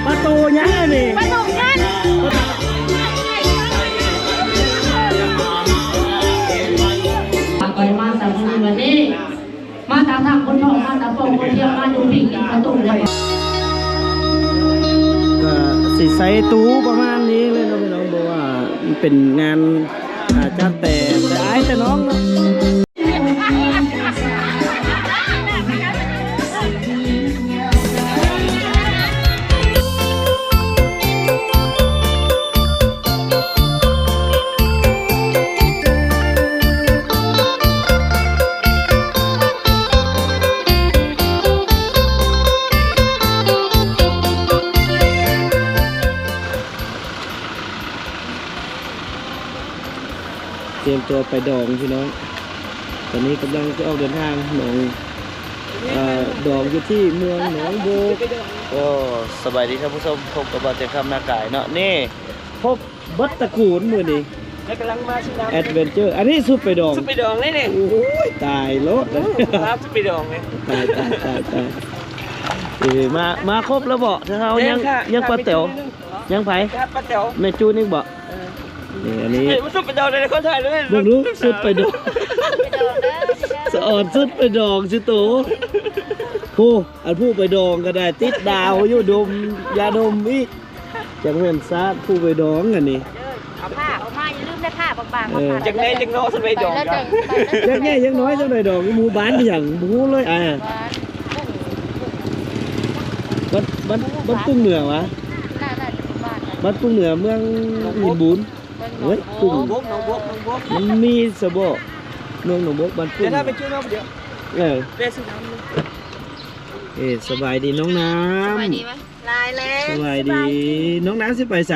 ປາໂຕຫຍັງອັນນີ້? ປາດຸກຫັ້ນ ໄປມາແຕ່ມື້ນີ້ ມາຕາມທາງຄົນທອງ ມາຕາປອງຄົນທຽງ ມາຢູ່ປີກອີກປະຕູແລ້ວ ກໍຊິໃສ່ຕູ້ປະມານນີ້ເລີຍເນາະພີ່ນ້ອງ ເພາະວ່າມັນເປັນງານ ອ່າ ຈັດແຕ່ ແຕ່ອ້າຍແຕ່ນ້ອງເນາະ. ຕຽມຕົວໄປດອງພີ່ນ້ອງ ຕອນນີ້ກຳລັງຈະອອກເດີນທາງ ໜອງ ເອີ ດອງຢູ່ທີ່ເມືອງໜອງບົກ. ໂອ້ ສະບາຍດີທ່ານຜູ້ຊົມ ພົບກັບບ່າວແຈງຄຳນາກາຍເນາະ ນີ້ພົບເບິດຕະກູນມື້ນີ້ ແລະກຳລັງມາຊິນຳ ແອັດເວັນເຈີ ອັນນີ້ຊຸດໄປດອງ ຊຸດໄປດອງເດ້ນີ້. ໂອ້ຍ ຕາຍໂລດ ໂອ້ຍ ສຸດໄປດອງເດ້ ຕາຍ ຕາຍ ຕາຍ ຕາຍ. ເອີ ມາ ມາຄົບແລ້ວບໍ? ທາງເຮົາຍັງ ຍັງປາແຕວ ຍັງໃຜ? ປາແຕວ ແມ່ຈູນອີກບໍ? ເອີ ນີ້ ອັນນີ້ ເອີ ມາສຸດໄປດອງເດ້ ຄົນໄທເລີຍ ເບິ່ງດູ ສຸດໄປດອງ ສະອອນສຸດໄປດອງຊິໂຕ. ໂອ້ ອັນຜູ້ໄປດອງກໍໄດ້ ຕິດດາວຢູ່ ດົມຢາດົມອີກ ຈັກແມ່ນຊາດຜູ້ໄປດອງອັນນີ້. ເອົາຜ້າອອກມາ ຢ່າລືມໄດ້ຜ້າບາງໆ ເອີ ມາພັນ ຈັກແນ່ຈັກນ້ອຍ ສຸດໄປດອງ ໄປແລ້ວ ຈັກແນ່ຈັກນ້ອຍ ຈັກໄປດອງ ໝູ່ບ້ານອີຫຍັງ ບໍ່ຮູ້ເລີຍ ອ່າ ບ້ານ ບ້ານ ບ້ານປຸງເໜືອຫວາ? ໜ້າ ໜ້າຈະເປັນບ້ານ ບ້ານປຸງເໜືອ ເມືອງຫີນບູນ. ເອີຍ ປຸງ ໜອງບົກ ໜອງບົກ ໜອງບົກ ມັນມີຊະບໍ? ເມືອງໜອງບົກ ບ້ານປຸງ ດຽວຖ້າໄປຈຸເນາະ ດຽວ ເອີ ແວະຊື້ນ້ຳ. ເອີ ສະບາຍດີນ້ອງນ້ຳ ສະບາຍດີໄວ ຫຼາຍແລ້ວ ສະບາຍດີ ສະບາຍດີ ນ້ອງນ້ຳຊິໄປໃສ?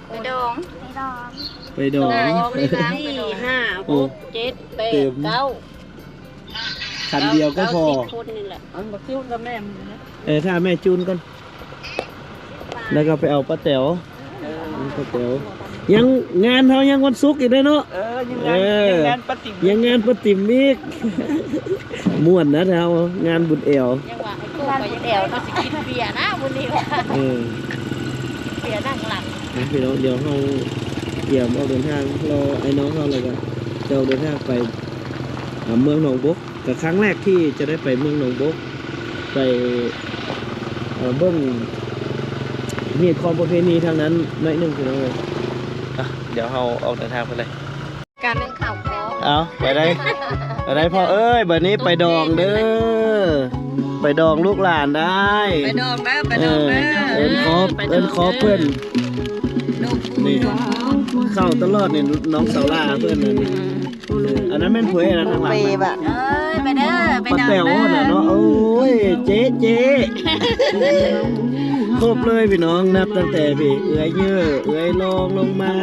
ໄປດອງ ໄປດອງ ໄປດອງ ສີ່ ຫ້າ ຫົກ ເຈັດ ແປດ ເກົ້າ ຄັນດຽວກໍພໍ ເກົ້າ ສິບຄົນນີ້ແຫຼະ ອັນບັກຈຸກັບແມ່ ເອີ ຖ້າແມ່ຈູນກ່ອນ ແລ້ວກໍໄປເອົາປ້າແຕວ ເອີ ປ້າແຕວ ຍັງ ງານເຮົາຍັງວັນສຸກອີກເດ້ເນາະ ເອີ ຍັງງານ ເອີ ຍັງງານປ້າຕິ່ມ ຍັງງານປ້າຕິ່ມອີກ ມ່ວນນະເຮົາ ງານບຸນແອວ ຍັງວ່າໄອ້ໂກກໍຍັງແອວເນາະ ຊິກິນເບຍນະມື້ນີ້ວ່າ ເອີ ເບຍນັ່ງຫຼັງ ອ່ະ ພີ່ນ້ອງ ດຽວເຮົາກຽມອອກເດີນທາງ ລໍອ້າຍນ້ອງເຮົາ ແລ້ວກໍຈະອອກເດີນທາງໄປ ອ່າ ເມືອງໜອງບົກ ກໍຄັ້ງແລກທີ່ຈະໄດ້ໄປເມືອງໜອງບົກ ໄປ ເອີ ເບິ່ງຮີດຄອງປະເພນີທາງນັ້ນໜ້ອຍໜຶ່ງ ພີ່ນ້ອງເອີຍ. ອ່ະ ດຽວເຮົາອອກເດີນທາງໄປເລີຍ ການໜຶ່ງເຂົ້າພໍ ເອົາ ໄປໄດ້ ໄປໄດ້ພໍ່ເອີຍ ບັດນີ້ໄປດອງເດີ ໄປດອງລູກຫຼານໄດ້ ໄປດອງເດີ ໄປດອງເດີ ເອີ ເອີ້ນຂອບ ເອີ້ນຂອບເພິ່ນ ນີ້ ເຂົ້າຕະຫຼອດນີ້ ນ້ອງສາວຫຼ້າເພິ່ນນັ້ນ ອັນນັ້ນແມ່ນເພິ່ນນະ ທາງຫຼັງ ເອີຍ ໄປເດີ ໄປ ປ້າແຕວນະເນາະ ໂອ້ຍ ເຈ ເຈ ຄົບເລີຍພີ່ນ້ອງ ນັບຕັ້ງແຕ່ພີ້ ເອື້ອຍເຍີ້ ເອື້ອຍລອງລົງມາ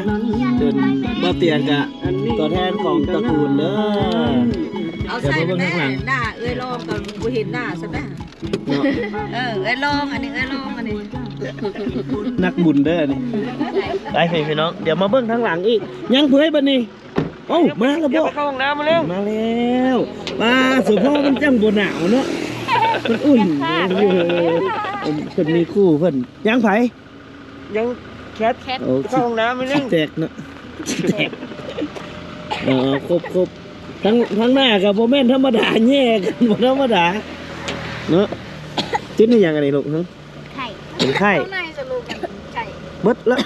ຈົນບ່າວຕຽງກະຕົວແທນຂອງຕະກູນເດີ ເອົາໃສ່ແນ່ ໜ້າເອື້ອຍລອງກໍບໍ່ເຫັນໜ້າຊັ້ນນະ ເນາະ ເອີ ເອື້ອຍລອງ ອັນນີ້ເອື້ອຍລອງ ອັນນີ້ ນັກບຸນເດີ ອັນນີ້ ໄປພີ່ນ້ອງ ດຽວມາເບິ່ງທາງຫຼັງອີກ ຍັງເຜີຍບັດນີ້ ເອົ້າ ມາແລ້ວບໍ່? ໄປເຂົ້າຫ້ອງນ້ຳມາແລ້ວ ມາແລ້ວ ປ້າ ສົມພໍມັນຈັ່ງບໍ່ໜາວເນາະ ມັນອຸ່ນ ເອີ ເພິ່ນມີຄູ່ເພິ່ນ ຍັງໃຜ? ຍັງແຄດ ແຄດ ໂອ້ ໄປເຂົ້າຫ້ອງນ້ຳມາແລ້ວ ຊິແຕກເນາະ ຊິແຕກ ເອີ ຄົບໆ ທາງ ທາງໜ້າກໍບໍ່ແມ່ນທຳມະດາ ແຍ່ກັນບໍ່ທຳມະດາເນາະ ເປັນອີຫຍັງອັນນີ້ລູກ? ຫຶ ໄຂ້ ເປັນໄຂ້ ເຂົ້າໃນສະລູກ ໄຂ້ ເບິດລະ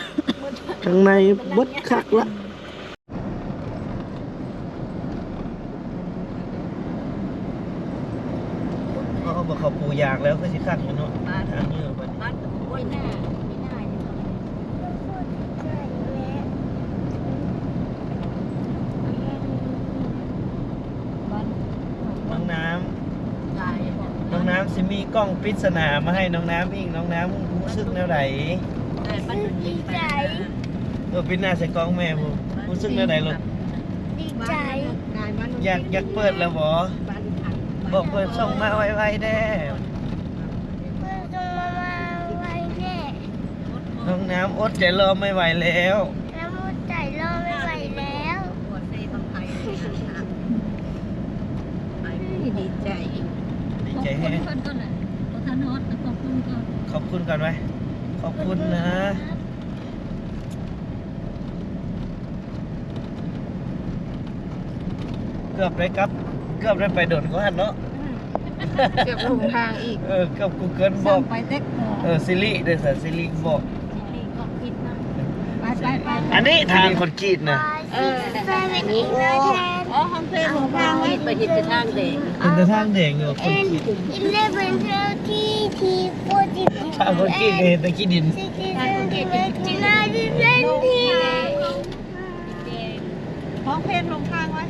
ເບິດ ທາງໃນເບິດຄັກລະ ເອົາ ເອົາ ເຂົາປູຢາງແລ້ວ ຄືຊິຄັກຢູ່ເນາະ ຫາເຫຍື່ອໄປ ນ້ອງນ້ຳ ນ້ອງນ້ຳຊິມີກ່ອງປິດສະໜາມາໃຫ້ນ້ອງນ້ຳອີກ ນ້ອງນ້ຳຮູ້ສຶກແນວໃດ? ດີໃຈ ເອີ ປິດໜ້າໃສ່ກ້ອງແມ່ພຸ້ນ ຮູ້ສຶກແນວໃດລູກ? ດີໃຈ ຢາກ ຢາກເປີດແລ້ວບໍ່? ບອກເພິ່ນສົ່ງມາໄວໆແດ່ ເພິ່ນສົ່ງມາໄວໆແດ່ ນ້ອງນ້ຳອົດໃຈລໍໄມ່ໄຫວແລ້ວ ນ້ຳອົດໃຈລໍໄມ່ໄຫວແລ້ວ ດີໃຈ ດີໃຈ ຄົນກ່ອນນະ ບໍ່ທັນຮອດນະ ຂອບຄຸນກ່ອນ ຂອບຄຸນກ່ອນໄວ້ ຂອບຄຸນນະ. ເກືອບໄດ້ກັບ ເກືອບໄດ້ໄປດົນກວ່າຫັ້ນເນາະ ອືມ ເກືອບຫຼົງທາງອີກ ເອີ ເກືອບກູເກີນບອກ ໄປເຕັກ ເອີ ຊິລິເດ້ຊະ ຊິລິບອກ ຊິລິບອກຜິດນະ ໄປ ໄປ ໄປ ອັນນີ້ທາງຄອນກຣີດນະ ເອີ ນີ້ ອໍ ຫ້ອງເພງຫຼົງທາງໄວ້ ໄປເຫັນແຕ່ທາງແດງ ເຫັນແຕ່ທາງແດງຢູ່ ຄອນກຣີດ ທາງຄອນກຣີດເຫັນແຕ່ຂີ້ດິນ ຮ້ອງເພງຫຼົງທາງໄວ້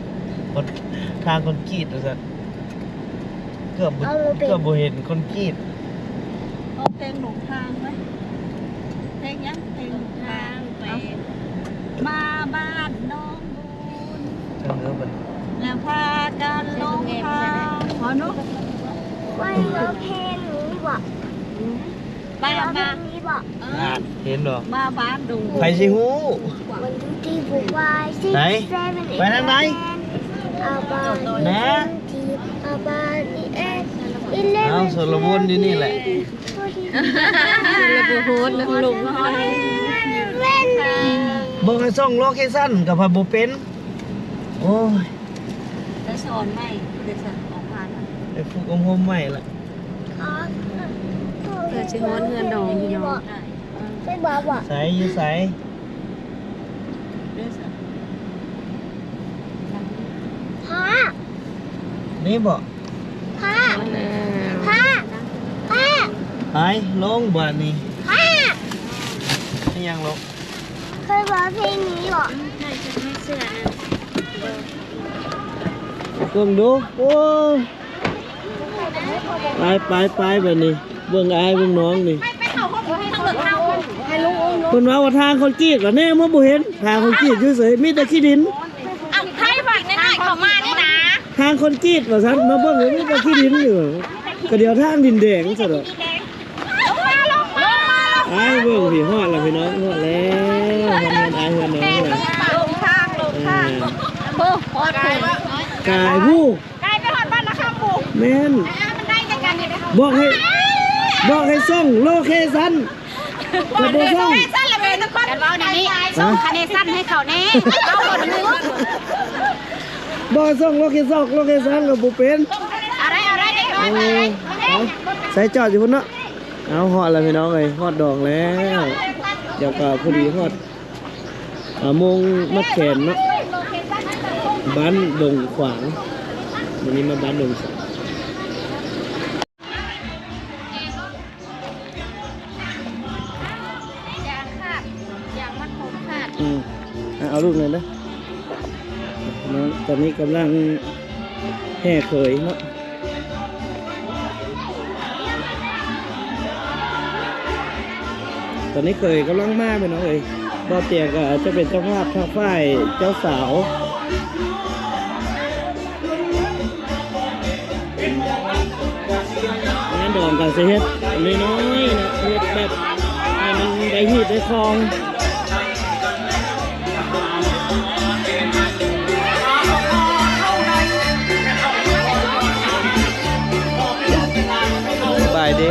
ທາງຄອນກຣີດວ່າຊັ້ນ ເກືອບບໍ່ ເກືອບບໍ່ເຫັນຄອນກຣີດ ຮ້ອງເພງຫຼົງທາງໄວ້ ເພງຫຍັງ ເພງຫຼົງທາງໄປ ເອົ້າ ມາບ້ານໜອງບູນ ທາງເໜືອບັດ ແລ້ວພາກັນຫຼົງທາງ ຂໍໜູ ໄວ້ຮ້ອງເພງນີ້ບໍ່? ອືມ ໄປ ເອົາມາ ເພງນີ້ບໍ່? ເອີ ນັ້ນ ເຫັນບໍ່? ມາບ້ານດົງ ໃຜຊິຮູ້? ໄປທາງໃດ? ນະ ເອົາ ສອນລະວົນຢູ່ນີ້ແຫຼະ ສອນລະບົວໂຮດ ລົງ ເບິ່ງໃຫ້ສົ່ງໂລເຄຊັນກໍພັດບໍ່ເປັນ ໂອ້ຍ ໄດ້ສອນໃໝ່ ໄດ້ສອນອອກຜ່ານ ໄດ້ຝຶກອົບຮົມໃໝ່ລະ. ເອີ ຊິຮອດເຮືອນດອງພີ່ນ້ອງ ໃສ ຢູ່ໃສ? ພາ ນີ້ບໍ? ພາ ພາ ພາ ໄປລົງບາດນີ້ ພາ ອີຫຍັງລູກ? ເຄີຍເວົ້າເພງນີ້ບໍ່? ເບິ່ງດູ ໂອ້ຍ ໄປ ໄປ ໄປ ບາດນີ້ ເບິ່ງອ້າຍເບິ່ງນ້ອງນີ້ ເພິ່ນເວົ້າວ່າທາງຄອນກຣີດ ບາດນີ້ມາບໍ່ເຫັນ ທາງຄອນກຣີດຢູ່ໃສ? ມີແຕ່ຂີ້ດິນ ເອົາ ໃຜບາດນ້ອຍໆເຂົ້າມານີ້ນະ ທາງຄອນກຣີດວ່າຊັ້ນ ມາເບິ່ງແລ້ວມີແຕ່ຂີ້ດິນຢູ່ ກະດຽວທາງດິນແດງຊັ້ນດອກ. ໄປເບິ່ງພີ້ ຮອດແລ້ວພີ່ນ້ອງ ຮອດແລ້ວ ຮອດເຮືອນອ້າຍເຮືອນນ້ອງແລ້ວ ຫຼົງທາງ ຫຼົງທາງ ເອີ ໂອ້ ຮອດພຸ້ນ ກາຍ ກາຍໄປຮອດບ້ານນາຄຳພຸ້ນ ແມ່ນ ມັນໄດ້ຈັກກັນນີ້ເດ້ ບອກໃຫ້ ບອກໃຫ້ສົ່ງໂລເຄຊັນ ກະບໍ່ສົ່ງ ກັນເວົ້າແນວນີ້ ສົ່ງຄະເນຊັນໃຫ້ເຂົາແນ່ ເວົ້າບໍ່ຮູ້ ບອກໃຫ້ສົ່ງໂລເຄຊັນ ໂລເຄຊັນກະບໍ່ເປັນ ເອົາໄດ້ ເອົາໄດ້ ເອົາໄດ້ ເອີ ເອົາ ໃສ່ຈອດຢູ່ພຸ້ນເນາະ. ເອົາ ຮອດແລ້ວພີ່ນ້ອງເອີຍ ຮອດດອງແລ້ວ ດຽວກະພໍດີຮອດ ອ່າ ໂມງມັດແຂນເນາະ ບ້ານດົງຂວາງ ມື້ນີ້ມາບ້ານດົງຂວາງ ຢາງຂາດ ຢາງມັດຜົມຂາດ ອືມ ເອົາລູກໜຶ່ງເດີ ຕອນນີ້ກຳລັງແຫ່ເຂີຍເນາະ. ຕອນນີ້ເຂີຍກຳລັງມາພີ່ນ້ອງເອີຍ ບ່າວຕຽງກະຈະເປັນເຈົ້າພາບທາງຝ່າຍເຈົ້າສາວ ງານດອງກະຊິເຮັດນ້ອຍໆເນາະ ເຮັດແບບໃຫ້ມັນໄດ້ຮີດໄດ້ຄອງ. ສະບາຍດີ.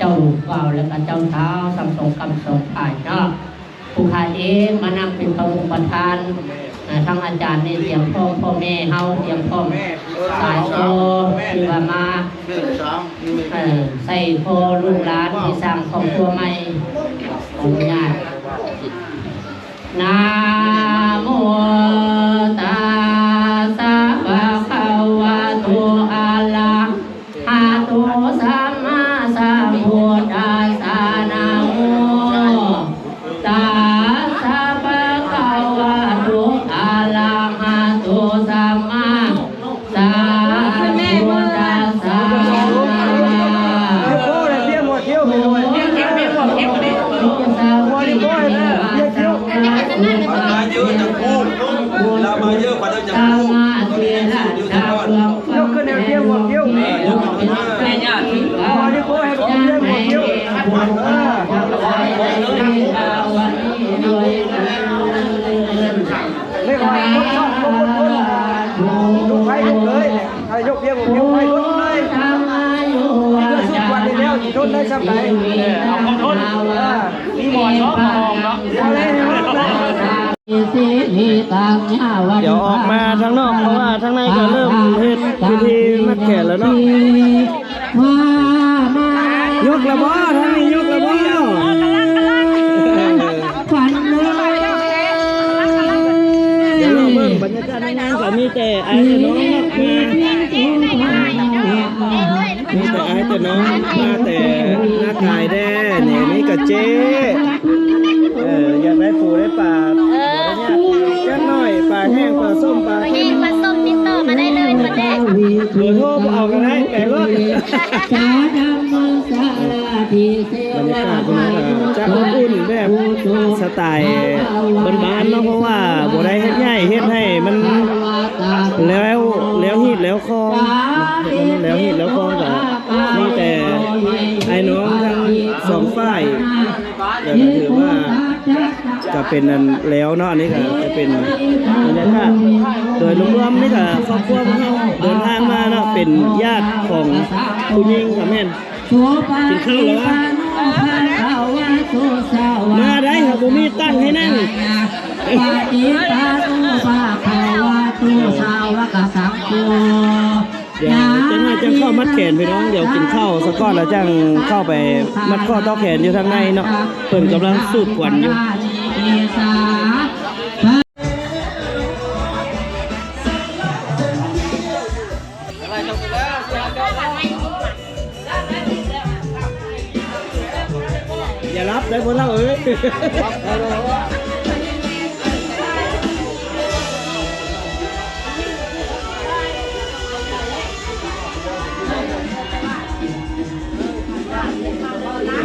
ເຈົ້າບ່າວ ແລະກະເຈົ້າສາວ ທັງສອງກຳສອງຝ່າຍເນາະ. ຜູ້ຂ້າເອງມານັ່ງເປັນປະມຸກປະທານ ເອີ ທາງອາຈານນີ້ຕຽມພ້ອມ ພໍ່ແມ່ເຮົາຕຽມພ້ອມ ສາຍກໍທີ່ວ່າມາ ເອີ ໃສ່ຂໍລູກຫຼານທີ່ສ້າງຄອບຄົວໃໝ່ ຂໍອະນຸຍາດ. ນະໂມຕັດສະ ພະຄະວະໂຕ ອະລະຫະໂຕ ສຳມາສຳພຸດທັດສະ ນະໂມຕັດສະ ພະຄະວະໂຕ ອະລະຫະໂຕ ສຳມາ ສາທຸ ສາທຸ ມາເຢີະຈັກພູ ເວລາມາເຢີະ ມາເດີ້ຈັກພູ ຍກຂຶ້ນໃຫ້ເພຍຫົວຄິ້ວ ເອີ ຍົກຂຶ້ນມາ ມາເດີ້ ເພຍຫົວຄິ້ວ ເອີ ເລີຍວ່າຄົນຊອບຄົນຄົນ ລຸກໄປລຸກເລີຍ ເອົາຍົກພຽງຫົວຄິ້ວໄປເບິດເລີຍ ເພື່ອສູ້ກວດໄດ້ແລ້ວ ຊິທົນໄດ້ຊ່ຳໃດ ເອີ ເອົາຄວາມທົນ ເອີ ມີໝໍຊອບໝໍຮອງເນາະ ເອົາເລີຍ ດຽວອອກມາທາງນອກ ເພາະວ່າທາງໃນກໍເລີ່ມເຮັດພິທີມັດແຂນແລ້ວເນາະ. ຍົກລະບໍ່? ທາງນີ້ຍົກລະບໍ່? ເອີ ດຽວເຮົາເບິ່ງບັນຍາກາດໃນງານ ກໍມີແຕ່ອ້າຍແຕ່ນ້ອງເນາະ ມາ ມີແຕ່ອ້າຍແຕ່ນ້ອງ ມາແຕ່ນາກາຍແດ່ ນີ້ ນີ້ກໍເຈ້ ເອີ ຢາກໄດ້ປູໄດ້ປາ ເອີ ຈັກໜ້ອຍ ປາແຫ້ງ ປາສົ້ມ ປາ ປາແຫ້ງ ປາສົ້ມ ຕິດຕໍ່ມາໄດ້ເລີຍ ເບີໂທເອົາກໍໄດ້ ໄປໂລດ. ບັນຍາກາດເພິ່ນກໍຈະອົບອຸ່ນແບບສະໄຕບ້ານໆເນາະ ເພາະວ່າບໍ່ໄດ້ເຮັດໃຫຍ່ ເຮັດໃຫ້ມັນແລ້ວ ແລ້ວຮີດແລ້ວຄອງ ເຮັດໃຫ້ມັນແລ້ວຮີດແລ້ວຄອງ ກໍມີແຕ່ອ້າຍນ້ອງທັງສອງຝ່າຍ ແລ້ວກໍຖືວ່າຈະເປັນອັນແລ້ວເນາະ. ອັນນີ້ກໍຈະເປັນບັນຍາກາດໂດຍລວມໆ ນີ້ກໍຄອບຄົວພວກເຮົາເດີນທາງມາເນາະ ເປັນຍາດຂອງຜູ້ຍິງກໍແມ່ນ ກິນເຂົ້າແລ້ວຫວາ? ມາໄດ້ ເຮົາບໍ່ມີຕັ່ງໃຫ້ນັ່ງ. ປະຕິປັດໂຕ ພະຄະວະໂຕ ສາວະກະສັງໂຄ. ດຽວຈັກໜ້ອຍຈັ່ງເຂົ້າມັດແຂນພີ່ນ້ອງ ດຽວກິນເຂົ້າສາກ່ອນ ແລ້ວຈັ່ງເຂົ້າໄປມັດຂໍ້ຕໍ່ແຂນຢູ່ທາງໃນເນາະ ເພິ່ນກຳລັງສູດຄວັນຢູ່. ຢ່າຫຼັບເດີພໍ່ເຖົ້າເອີຍ.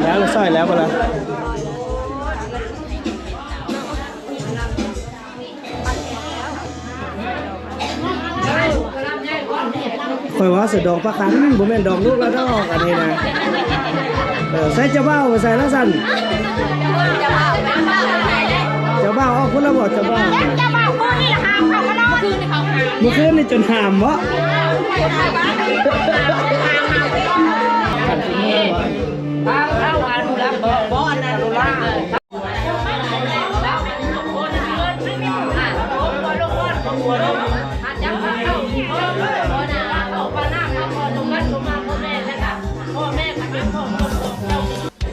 ແລ້ວ ໃສ່ແລ້ວບໍ່ລະ? ຂ້ອຍວ່າສະດອງປາຄັນ ບໍ່ແມ່ນດອງລູກລະດອກ ອັນນີ້ນະ. ເອີ ໃສ່ເຈົ້າບ່າວໄປໃສ່ລະຊັ້ນ? ເຈົ້າບ່າວອອກພຸ້ນລະບໍ່? ເຈົ້າບ່າວ ເຈົ້າບ່າວຜູ້ນີ້ລະຫາມເຂົ້າມານອນ ມື້ຄືນນີ້ຈົນຫາມບໍ່? ເອົາອະນຸລັກບໍ່? ບໍ່ອະນຸລັກ.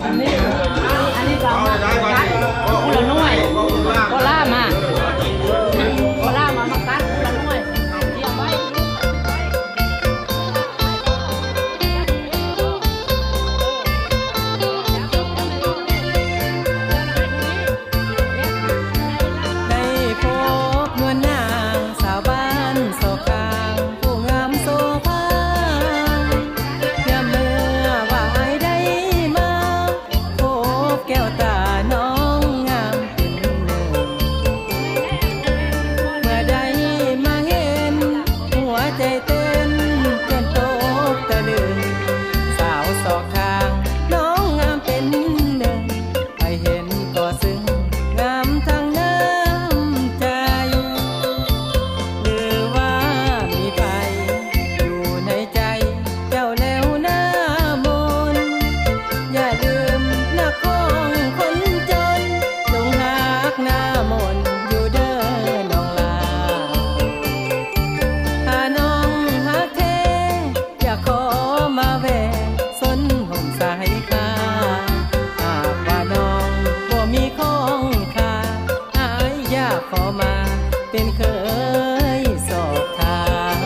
ອັນນີ້ ອັນນີ້ກໍເອົາມາກັດຄົນລະໜ່ວຍ ໂຄລາມາ ໂຄລາມາ ມາກັດຄົນລະໜ່ວຍ ຕຽມໄວ້. ໄດ້ພົບນວນນາງສາວບ້າ ເປັນເຄີຍສອບຖາມ.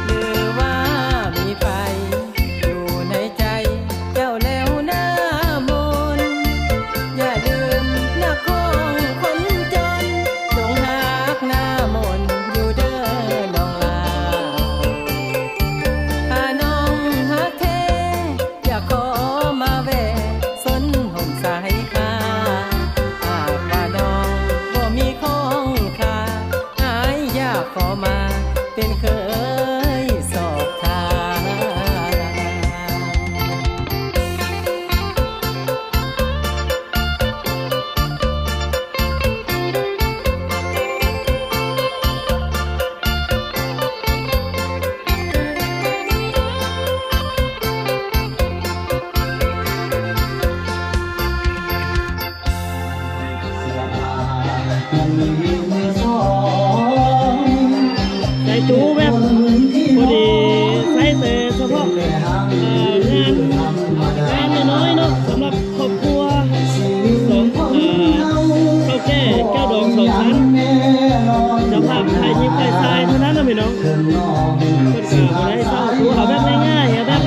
ຫຼືວ່າມີໃຜ ຢູ່ໃນໃຈເຈົ້າແລ້ວນາມົນ. ຢ່າລືມນັກຮ້ອງຄົນຈົນ ຈົ່ງຮັກນາມົນຢູ່ເດີນ້ອງຫຼ້າ. ຖ້ານ້ອງຮັກແທ້ ຢາກຂໍມາແວ່ ສົນຫົນສາຍຄາ. ຫາກວ່ານ້ອງບໍ່ມີຂອງຄ່າ ອ້າຍຢາກຂໍມາ ເປັນເຄີຍສອບຖາມ. ໃສ່ຕູ້ແບບພໍດີ ໃສ່ແຕ່ສະເພາະ ເອີ ງານ ງານນ້ອຍໆເນາະ ສຳລັບຄອບຄົວ ສອງ ເອີ ເຖົ້າແກ່ແກ້ວດອງສອງຊັ້ນ ເຈົ້າພາບຝ່າຍຍິງຝ່າຍຊາຍເທົ່ານັ້ນນະພີ່ນ້ອງ. ເພິ່ນກະບໍ່ໄດ້ເຊົ່າຕູ້ ເອົາແບບງ່າຍໆ ເອົາແບບ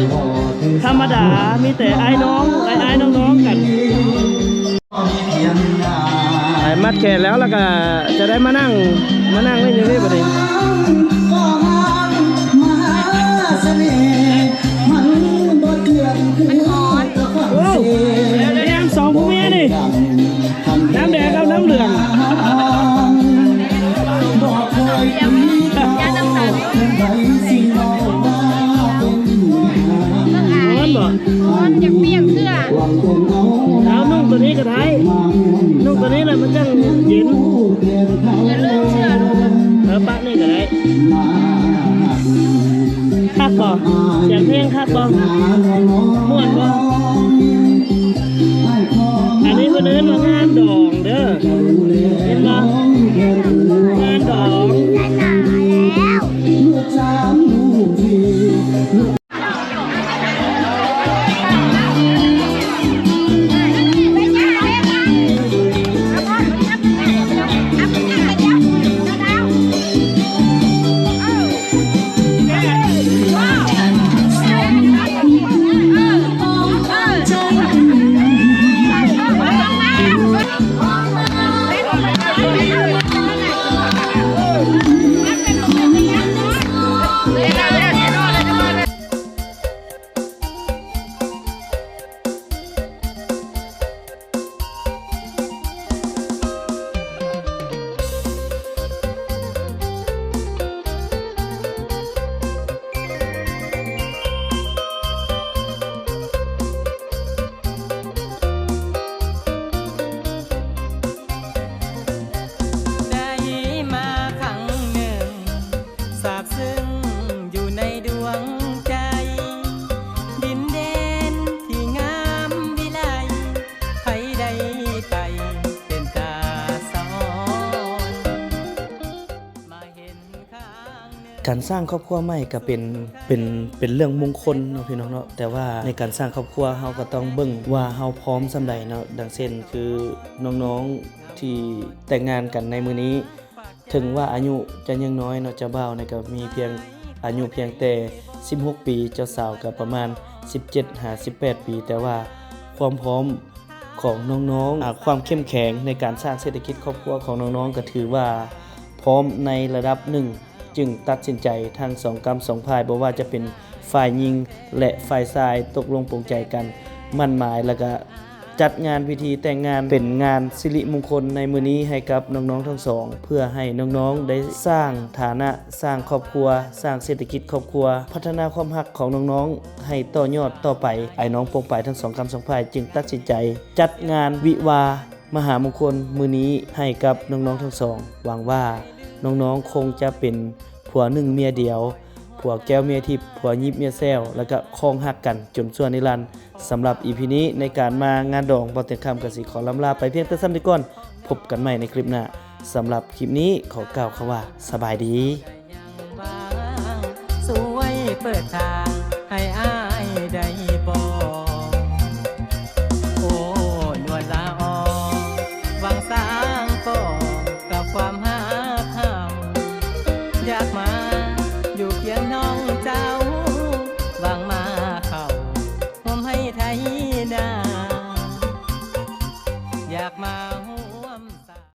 ທຳມະດາ ມີແຕ່ອ້າຍນ້ອງ ອ້າຍໆນ້ອງໆກັນ. ໄປມັດແຂນແລ້ວ ແລ້ວກະຈະໄດ້ມານັ່ງ ມານັ່ງຫຼິ້ນຢູ່ນີ້ບັດນີ້. ໂອ້ ແມ່ນສອງຜົວເມຍນີ້ ນ້ຳແດງກັບນ້ຳເຫຼືອງ. ຮ້ອນບໍ່? ຮ້ອນ ຢາກປ່ຽນເສື້ອ. ເອົານຸ່ງໂຕນີ້ກະໄດ້ ນຸ່ງໂຕນີ້ລະມັນຈັ່ງເຢັນ. ຢ່າລືມເສື້ອລູກ. ເອີ ປະນີ້ກະໄດ້. ຄັກບໍ່? ສຽງເພງຄັກບໍ່? ມ່ວນບໍ່? ອັນນີ້ເພິ່ນເອີ້ນວ່າງານດອງເດີ ເຫັນບໍ່? ງານດອງ. ໄດ້ມາຄັ້ງໜຶ່ງ ຊາບຊຶ້ງຢູ່ໃນດວງໃຈ ດິນແດນທີ່ງາມວິໄລ ໃຜໄດ້ໄປເປັນຕາສະອອນ ມາເຫັນຄັ້ງໜຶ່ງ. ການສ້າງຄອບຄົວໃໝ່ກະເປັນ ເປັນ ເປັນເລື່ອງມຸງຄົນເນາະ ພີ່ນ້ອງເນາະ, ແຕ່ວ່າໃນການສ້າງຄອບຄົວ ເຮົາກະຕ້ອງເບິ່ງວ່າເຮົາພ້ອມສ່ຳໃດເນາະ. ດັ່ງເຊັ່ນ ຄືນ້ອງໆທີ່ແຕ່ງງານກັນໃນມື້ນີ້ ເຖິງວ່າອາຍຸຈະຍັງນ້ອຍເນາະ, ເຈົ້າບ່າວນີ້ກະມີພຽງ ອາຍຸພຽງແຕ່ສິບຫົກປີ, ເຈົ້າສາວກະປະມານສິບເຈັດຫາສິບແປດປີ, ແຕ່ວ່າຄວາມພ້ອມຂອງນ້ອງໆ ອາ ຄວາມເຂັ້ມແຂງໃນການສ້າງເສດຖະກິດຄອບຄົວຂອງນ້ອງໆ ກະຖືວ່າພ້ອມໃນລະດັບໜຶ່ງ, ຈຶ່ງຕັດສິນໃຈທັງສອງກ້ຳສອງຝ່າຍ, ບໍ່ວ່າຈະເປັນຝ່າຍຍິງ ແລະ ຝ່າຍຊາຍ ຕົກລົງປົງໃຈກັນໝັ້ນໝາຍ ແລ້ວກະ ຈັດງານພິທີແຕ່ງງານເປັນງານສິລິມຸງຄົນໃນມື້ນີ້ໃຫ້ກັບນ້ອງໆທັງສອງ ເພື່ອໃຫ້ນ້ອງໆໄດ້ສ້າງຖານະ, ສ້າງຄອບຄົວ, ສ້າງເສດຖະກິດຄອບຄົວ, ພັດທະນາຄວາມຮັກຂອງນ້ອງໆໃຫ້ຕໍ່ຍອດຕໍ່ໄປ. ອ້າຍນ້ອງປ້ອງປາຍທັງສອງກ້ຳສອງຝ່າຍຈຶ່ງຕັດສິນໃຈຈັດງານວິວາມະຫາມຸງຄົນມື້ນີ້ໃຫ້ກັບນ້ອງໆທັງສອງ. ຫວັງວ່ານ້ອງໆຄົງຈະເປັນ ຜົວໜຶ່ງເມຍດຽວ, ພ ຜົວແກ້ວເມຍທິບ ຜົວຍິບເມຍແຊວ ແລ້ວກະຄອງຮັກກັນຈົນຊົ່ວນິລັນ. ສຳລັບອີພີນີ້ ໃນການມາງານດອງ ບ່າວແຕງຄຳກະຊິຂໍລ່ຳລາໄປພຽງແຕ່ສ່ຳນີ້ກ່ອນ. ພົບກັນໃໝ່ໃນຄລິບໜ້າ. ສຳລັບຄລິບນີ້ ຂໍກ່າວຄຳວ່າ ສະບາຍດີ. ຊ່ວຍເປີດທາງ